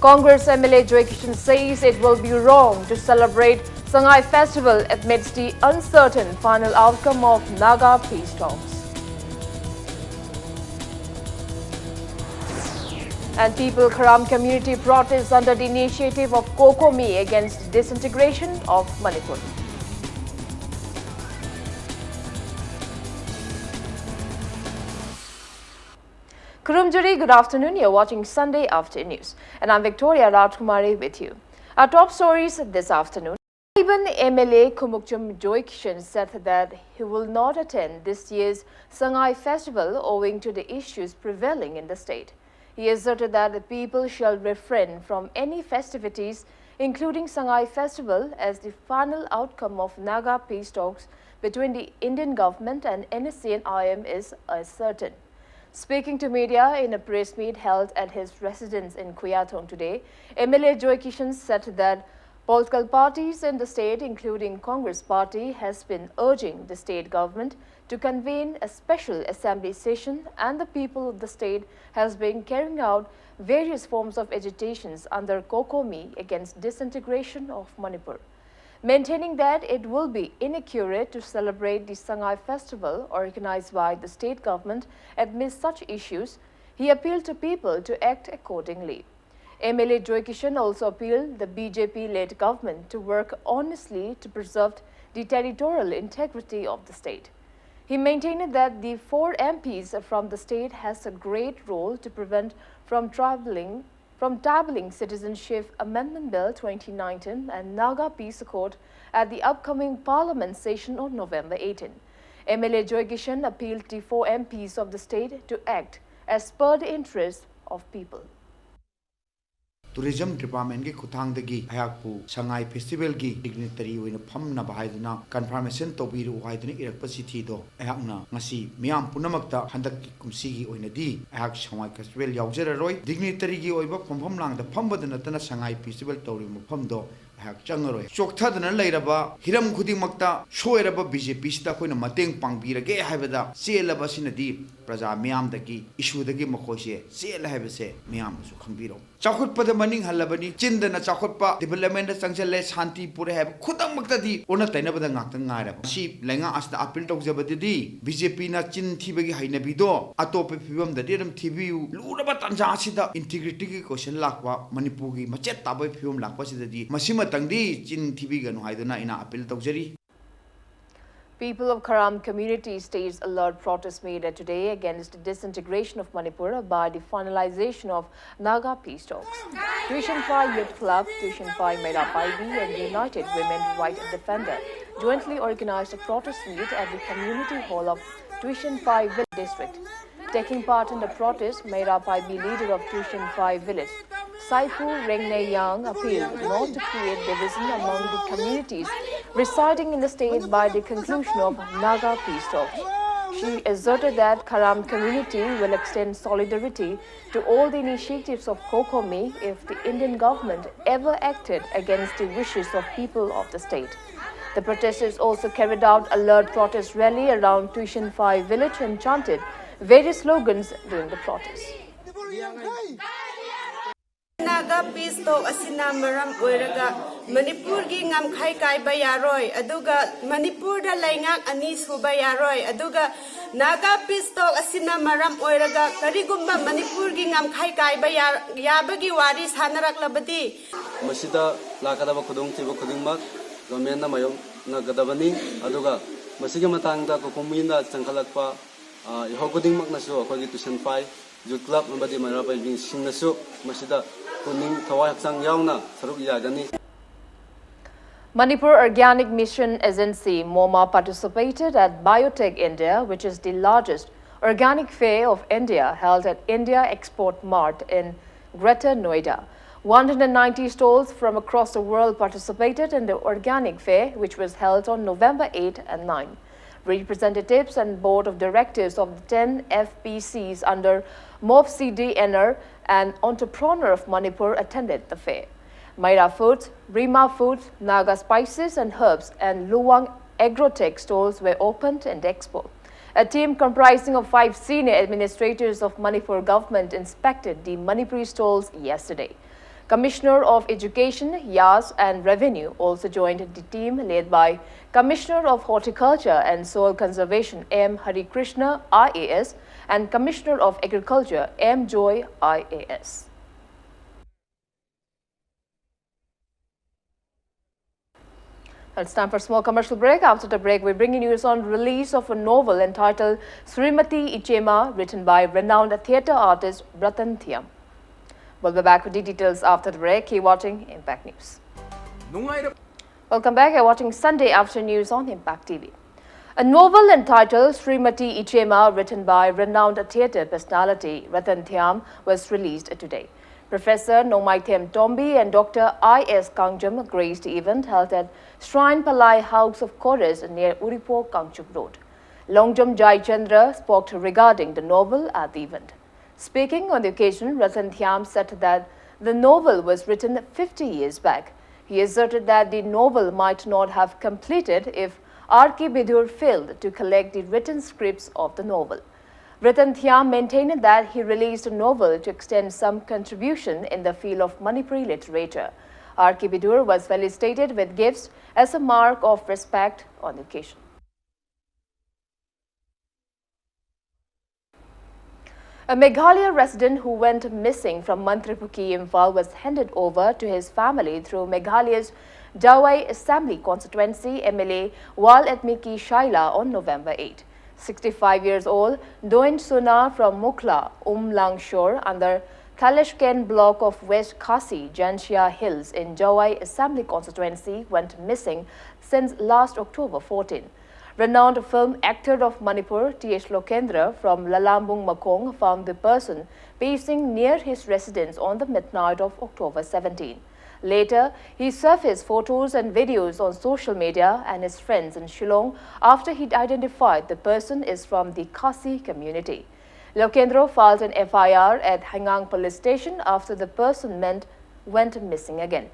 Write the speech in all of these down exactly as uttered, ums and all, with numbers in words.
Congress M L A Joy Kishan says it will be wrong to celebrate Sangai Festival amidst the uncertain final outcome of Naga peace talks. And People Kharam community protests under the initiative of COCOMI against disintegration of Manipur. Khurumjuri, good afternoon. You're watching Sunday After News, and I'm Victoria Rajkumari with you. Our top stories this afternoon. Iban M L A Khumukcham Joy Kishan said that he will not attend this year's Sangai Festival owing to the issues prevailing in the state. He asserted that the people shall refrain from any festivities, including Sangai Festival, as the final outcome of Naga peace talks between the Indian government and N S C N I M is uncertain. Speaking to media in a press meet held at his residence in Khuyathong today, M L A Joy Kishan said that political parties in the state, including Congress Party, has been urging the state government to convene a special assembly session, and the people of the state has been carrying out various forms of agitations under COCOMI against disintegration of Manipur, maintaining that it will be inaccurate to celebrate the Sangai festival organized by the state government amidst such issues. He appealed to people to act accordingly. M L A Joy Kishan also appealed the B J P-led government to work honestly to preserve the territorial integrity of the state. He maintained that the four M Ps from the state has a great role to prevent from traveling from tabling Citizenship Amendment Bill twenty nineteen and Naga Peace Accord at the upcoming Parliament session on November eighteen. M L A Joy Kishan appealed to four M Ps of the state to act as per the interests of people. Tourism Department ꯀꯤ ꯈꯨꯠꯊꯥꯡꯗꯒꯤ ꯑꯩꯍꯥꯛꯄꯨ ꯁꯉꯥꯏ ꯐꯦꯁꯇꯤꯚꯦꯜꯒꯤ ꯗꯤꯒꯅꯤꯇꯔꯤ ꯑꯣꯏꯅ ꯐꯝꯅꯕ ꯍꯥꯏꯗꯨꯅ confirmation ꯇꯧꯕꯤꯔꯛꯎ ꯍꯥꯏꯗꯨꯅ ꯏꯔꯛꯄ ꯆꯤꯊꯤꯗꯣ ꯑꯩꯍꯥꯛꯅ ꯉꯁꯤ ꯃꯤꯌꯥꯝ ꯄꯨꯝꯅꯃꯛꯇ ꯍꯟꯗꯛꯀꯤ ꯀꯨꯝꯁꯤꯒꯤ ꯑꯣꯏꯅꯗꯤ ꯑꯩꯍꯥꯛ ꯁꯉꯥꯏ ꯐꯦꯁꯇꯤꯚꯦꯜ ꯌꯥꯎꯖꯔꯔꯣꯏ꯫ ꯗꯤꯒꯅꯤꯇꯔꯤꯒꯤ ꯑꯣꯏꯕ ꯐꯝꯐꯝ ꯂꯥꯡꯗ ꯐꯝꯕꯗ ꯅꯠꯇꯅ ꯁꯉꯥꯏ ꯐꯦꯁꯇꯤꯚꯦꯜ ꯇꯧꯔꯤꯕ ꯃꯐꯝꯗꯣ ꯑꯩꯍꯥꯛ ꯆꯪꯉꯔꯣꯏ꯫ ꯆꯣꯛꯊꯗꯅ ꯂꯩꯔꯕ ꯍꯤꯔꯝ ꯈꯨꯗꯤꯡꯃꯛꯇ ꯁꯣꯏꯔꯕ ꯕꯤ ꯖꯦ ꯄꯤꯁꯤꯗ ꯑꯩꯈꯣꯏꯅ ꯃꯇꯦꯡ ꯄꯥꯡꯕꯤꯔꯒꯦ ꯍꯥꯏꯕꯗ ꯆꯦꯜꯂꯕ ꯑꯁꯤꯅꯗꯤ ꯄ꯭ꯔꯖꯥ ꯃꯤꯌꯥꯝꯗꯒꯤ, ꯏꯁꯨꯗꯒꯤ ꯃꯈꯣꯏꯁꯦ ꯆꯦꯜꯂꯦ ꯍꯥꯏꯕꯁꯦ ꯃꯤꯌꯥꯝꯅꯁꯨ ꯈꯪꯕꯤꯔꯣ꯫ ꯆꯥꯎꯈꯠꯄꯗ ꯃꯅꯤꯡ ꯍꯜꯂꯕꯅꯤ, ꯆꯤꯟꯗꯅ ꯆꯥꯎꯈꯠꯄ, ꯗꯤꯕꯂꯞꯃꯦꯟꯗ ꯆꯪꯁꯤꯜꯂꯦ, ꯁꯥꯟꯇꯤ ꯄꯨꯔꯦ ꯍꯥꯏꯕ ꯈꯨꯗꯛꯃꯛꯇꯗꯤ ꯑꯣꯟꯅ ꯇꯩꯅꯕꯗ ꯉꯥꯛꯇ ꯉꯥꯏꯔꯕ꯫ ꯃꯁꯤ ꯂꯩꯉꯥꯛ ꯑꯁꯤꯗ ꯑꯄꯤꯜ ꯇꯧꯖꯕꯗꯗꯤ ꯕꯤ ꯖꯦ ꯄꯤꯅ ꯆꯤꯟ ꯊꯤꯕꯒꯤ ꯍꯩꯅꯕꯤꯗꯣ ꯑꯇꯣꯞꯄ ꯐꯤꯕꯝꯗꯗꯤ ꯑꯗꯨꯝ ꯊꯤꯕꯤꯌꯨ꯫ ꯂꯨꯔꯕ ꯇꯥꯟꯖꯥ ꯑꯁꯤꯗ ꯏꯟꯇꯤꯒ꯭ꯔꯤꯇꯤꯒꯤ ꯀꯣꯏꯁꯟ ꯂꯥꯛꯄ, ꯃꯅꯤꯄꯨꯔꯒꯤ ꯃꯆꯦꯠ ꯇꯥꯕꯒꯤ ꯐꯤꯕꯝ ꯂꯥꯛꯄꯁꯤꯗꯗꯤ ꯃꯁꯤꯃꯇꯪꯗꯤ ꯆꯤꯟ ꯊꯤꯕꯤꯒꯅꯨ ꯍꯥꯏꯗꯨꯅ ꯑꯩꯅ ꯑꯄꯤꯜ ꯇꯧꯖꯔꯤ꯫ People of Kharam community staged a large protest meet today against the disintegration of Manipur by the finalization of Naga peace talks. Tuition Fai Youth Club, Tuition Fai Meira Paibi and United Women Right Defender jointly organized a protest meet at the community hall of Tuition Fai Village District. Taking part in the protest, Meira Paibi, leader of Tuition Fai Village, Saipu Rengneyang, appealed not to create division among the communities residing in the state by the conclusion of Naga peace talks. She asserted that Kharam community will extend solidarity to all the initiatives of COCOMI if the Indian government ever acted against the wishes of people of the state. The protesters also carried out a large protest rally around Tuition Fai village and chanted various slogans during the protest. Naga peace talk ꯑꯁꯤꯅ ꯃꯔꯝ ꯑꯣꯏꯔꯒ ꯃꯅꯤꯄꯨꯔꯒꯤ ꯉꯝꯈꯩ ꯀꯥꯏꯕ ꯌꯥꯔꯣꯏ, ꯑꯗꯨꯒ ꯃꯅꯤꯄꯨꯔꯗ ꯂꯩꯉꯥꯛ ꯑꯅꯤ ꯁꯨꯕ ꯌꯥꯔꯣꯏ, ꯑꯗꯨꯒ ꯅꯥꯒꯥ ꯄꯤꯁ ꯇꯣꯛ ꯑꯁꯤꯅ ꯃꯔꯝ ꯑꯣꯏꯔꯒ ꯀꯔꯤꯒꯨꯝꯕ ꯃꯅꯤꯄꯨꯔꯒꯤ ꯉꯝꯈꯩ ꯀꯥꯏꯕ ꯌꯥ- ꯌꯥꯕꯒꯤ ꯋꯥꯔꯤ ꯁꯥꯟꯅꯔꯛꯂꯕꯗꯤ, ꯃꯁꯤꯗ ꯂꯥꯛꯀꯗꯕ ꯈꯨꯗꯣꯡꯊꯤꯕ ꯈꯨꯗꯤꯡꯃꯛ ꯒꯣꯔꯃꯦꯟꯅ ꯃꯥꯌꯣꯛꯅꯒꯗꯕꯅꯤ꯫ ꯑꯗꯨꯒ ꯃꯁꯤꯒꯤ ꯃꯇꯥꯡꯗ ꯀꯣꯀꯣꯃꯤꯅ ꯆꯪꯈꯠꯂꯛꯄ ꯏꯍꯧ ꯈꯨꯗꯤꯡꯃꯛꯅꯁꯨ ꯑꯩꯈꯣꯏꯒꯤ ꯇꯨꯏꯁꯟ ꯐꯥꯏ ꯌꯨꯠ ꯀ꯭ꯂꯕ ꯑꯃꯗꯤ ꯃꯩꯔꯥ ꯄꯥꯏꯕꯤꯁꯤꯡꯅꯁꯨ ꯃꯁꯤꯗ ꯄꯨꯛꯅꯤꯡ ꯊꯋꯥꯏ ꯍꯛꯆꯥꯡ ꯌꯥꯎꯅ ꯁꯔꯨꯛ ꯌꯥꯒꯅꯤ꯫ Manipur Organic Mission Agency, MOMA, participated at Biotech India, which is the largest organic fair of India, held at India Export Mart in Greater Noida. One hundred ninety stalls from across the world participated in the organic fair, which was held on November eight and nine. Representatives and board of directors of the ten F P Cs under MOP C D N R and Entrepreneur of Manipur attended the fair. Maira Foods, Rima Foods, Naga Spices and Herbs, and Luwang Agrotech stalls were opened in the expo. A team comprising of five senior administrators of Manipur government inspected the Manipuri stalls yesterday. Commissioner of Education, Yas and Revenue also joined the team led by Commissioner of Horticulture and Soil Conservation M Hari Krishna I A S and Commissioner of Agriculture M Joy I A S. It's time for a small commercial break. After the break, we bring you news on release of a novel entitled Srimati Ichema, written by renowned theatre artist Ratan Thiam. We'll be back with the details after the break. Keep watching Impact News. Welcome back. You're watching Sunday Afternoon News on Impact T V. A novel entitled Srimati Ichema, written by renowned theatre personality Ratan Thiam, was released today. Professor Nongmaithem Tombi and Doctor I S Kangjam graced the event held at Shrine Palai House of Chorus near Uripho Kangchup Road. Longjam Jai Chandra spoke regarding the novel at the event. Speaking on the occasion, Ratan Thiam said that the novel was written fifty years back. He asserted that the novel might not have completed if R K Bidur failed to collect the written scripts of the novel. Ratan Thiam maintained that he released a novel to extend some contribution in the field of Manipuri literature. R K Bidur was felicitated with gifts as a mark of respect on the occasion. A Meghalaya resident who went missing from Mantripukhi, Imphal, was handed over to his family through Meghalaya's Jowai Assembly Constituency M L A Walatmiki Shylla on November eight. Sixty-five years old Doin Suna from Mukhla, Umlangshor, under Thalashkent block of West Khasi Jaintia Hills in Jowai Assembly Constituency, went missing since last October fourteen. Renowned film actor of Manipur, T H Lokendra from Lalambung Makhong found the person pacing near his residence on the midnight of October seventeen. Later, he surfaced photos and videos on social media, and his friends in Shillong, after he identified the person, is from the Khasi community. Lokendra filed an F I R at Hangang Police Station after the person went, went missing again.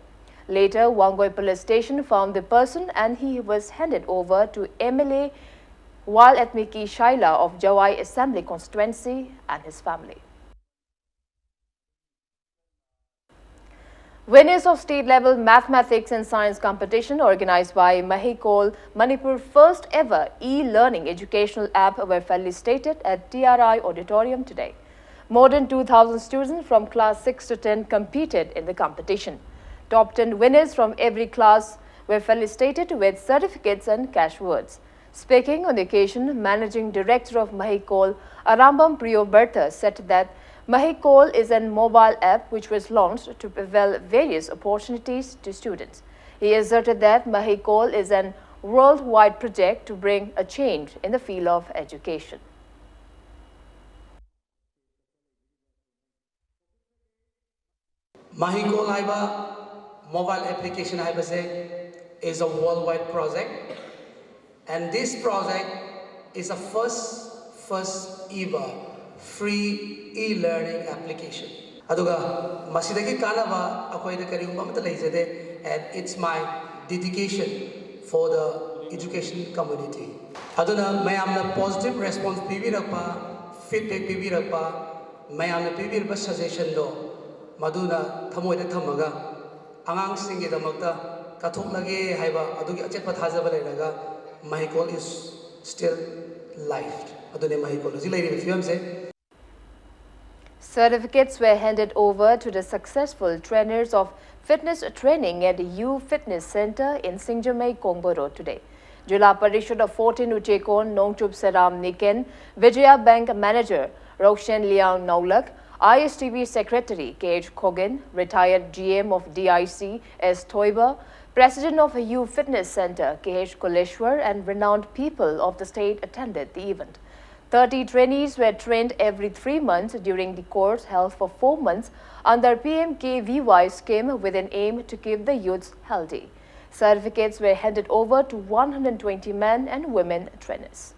Later, Wangoi Police Station found the person and he was handed over to M L A Wal Etmiki Shaila of Jawai Assembly Constituency and his family. Winners of state level mathematics and science competition organized by Mahikol, Manipur first ever e-learning educational app, were felicitated at T R I Auditorium today. More than two thousand students from class six to ten competed in the competition. Top ten winners from every class were felicitated with certificates and cash awards. Speaking on the occasion, Managing Director of Mahikol, Arambam Priyo Bertha, said that Mahikol is a mobile app which was launched to avail various opportunities to students. He asserted that Mahikol is a worldwide project to bring a change in the field of education. Mahikol ꯍꯥꯏꯕ mobile application ꯍꯥꯏꯕꯁꯦ is a worldwide project, and this project is a first first ever free e-learning application. ꯑꯗꯨꯒ ꯃꯁꯤꯗꯒꯤ ꯀꯥꯟꯅꯕ ꯑꯩꯈꯣꯏꯗ ꯀꯔꯤꯒꯨꯝꯕ ꯑꯃꯠꯇ ꯂꯩꯖꯗꯦ, and it's my dedication for the education community. ꯑꯗꯨꯅ ꯃꯌꯥꯝꯅ positive response ꯄꯤꯕꯤꯔꯛꯄ, feedback ꯄꯤꯕꯤꯔꯛꯄ, ꯃꯌꯥꯝꯅ ꯄꯤꯕꯤꯔꯤꯕ suggestionꯗꯣ ꯃꯗꯨꯅ ꯊꯃꯣꯏꯗ ꯊꯝꯃꯒ ꯑꯉꯥꯡꯁꯤꯡꯒꯤꯗꯃꯛꯇ ꯀꯠꯊꯣꯛꯂꯒꯦ ꯍꯥꯏꯕ ꯑꯗꯨꯒꯤ ꯑꯆꯦꯠꯄ ꯊꯥꯖꯕ ꯂꯩꯔꯒ Mahikol is still life. ꯑꯗꯨꯅꯤ Mahikol ꯍꯧꯖꯤꯛ ꯂꯩꯔꯤꯕ ꯐꯤꯕꯝꯁꯦ꯫ Certificates were handed over to the successful trainers of fitness training at U Fitness Center in Singjamei Kongbo Road today. Jila Parishad of fourteen Uchekon Nongchup Seram Niken, Vijaya Bank Manager Rokshen Liang Naulak, I S T B Secretary K H Khogin, retired G M of D I C S Thoiba, President of U Fitness Center K H Koleshwar, and renowned people of the state attended the event. Thirty trainees were trained every three months during the course held for four months under P M K V Y scheme with an aim to keep the youths healthy. Certificates were handed over to one hundred twenty men and women trainers.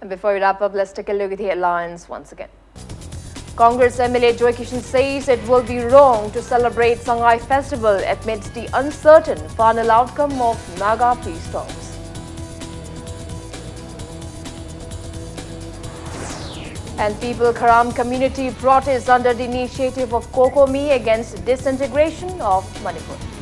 And before we wrap up, let's take a look at the headlines once again. Congress M L A Joy Kishan says it will be wrong to celebrate Sangai Festival amidst the uncertain final outcome of Naga peace talks. And People Kharam community protests under the initiative of COCOMI against disintegration of Manipur.